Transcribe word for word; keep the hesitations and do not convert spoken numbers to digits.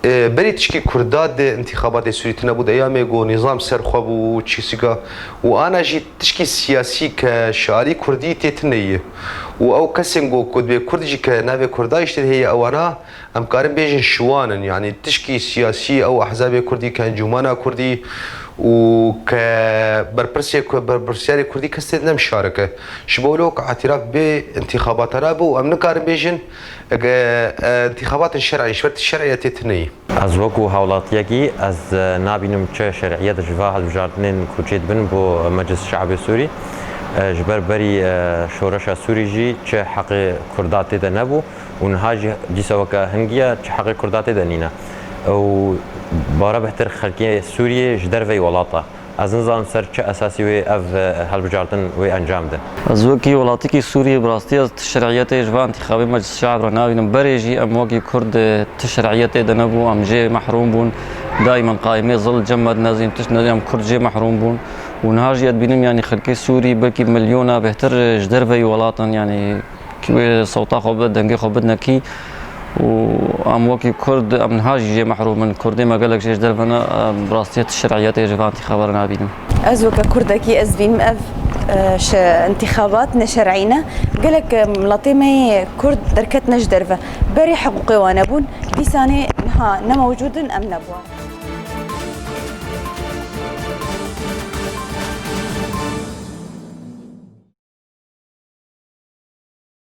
E, berî tişkî Kurda di întîxabatê Sûrî tune bû, di eyamê ku nîzam ser xwe bû, çîsîka û ana jî tişkî siyasî ke şarî Kurdî tê tune ye. Û ew kesên ku, ku dibê Kurd jî ke navê Kurda jî tê heye, ewana em karin bêjin şiwan in. Yanî tişkî siyasî ew ehzabê Kurdî ke encûmana Kurdî û ke berpirsê ku, berpirsyarê Kurdî kes tê ne mişareke. Ji bo wilo ku îtiraf bê întîxabata rabe û em nikarin bêjin, Ege, e, întîxabatên şer'î ji ber ti şer'iyetê tune ye. Ez wekû hewlatiyekî, ez, e, nabînim çi şer'iyet ji va hilbijartinên ku çêdibin bo Meclis Şe'bê Sûrî. E, ji ber berî, e, şoreşa Sûrî jî çi heqê Kurda tê de nebû û niha jî dîsa weke hingiya çi heqê Kurda tê de nîne. Û bara bihtir xelkê Sûriyê ji derveyî welata. Ez nizanim ser çi esasî wê ev, e, hilbijartin wê encam de. Ez wekî welatikî Sûriyê bi rastî ez ti şer'iyetê ji van întîxabê Meclis Şe'b re nabînim. Berê jî em wekî Kurd, e, ti şer'iyetê de nebû, em jê mehrûm bûn. Daîmen qaîmê zil cem me dinezîn, tişt nezîn, em Kurd jê mehrûm bûn. Û niha jî ez dibînim, yanî xelkê Sûrî belkî milyona bêhtir, e, ji derveyî welatan, yanî Kî wê sewta xwe bide, dengê xwe bidine kî û em wekî Kurd, em niha jî jê mehrûm in. Kurdê me gelek jê ji derve ne, em bi rastiyê ti şer'iyetê ji van întîxaba re nabînim. Ez weke Kurdekî ez dibînim ev, e, şe-, întîxabat ne şer'î ne. Gelek, e, miletê me yê Kurd derketine ji derve. Berê hiqûqê wan nebûn, dîsanê niha ne mewcûd in, em nebûn.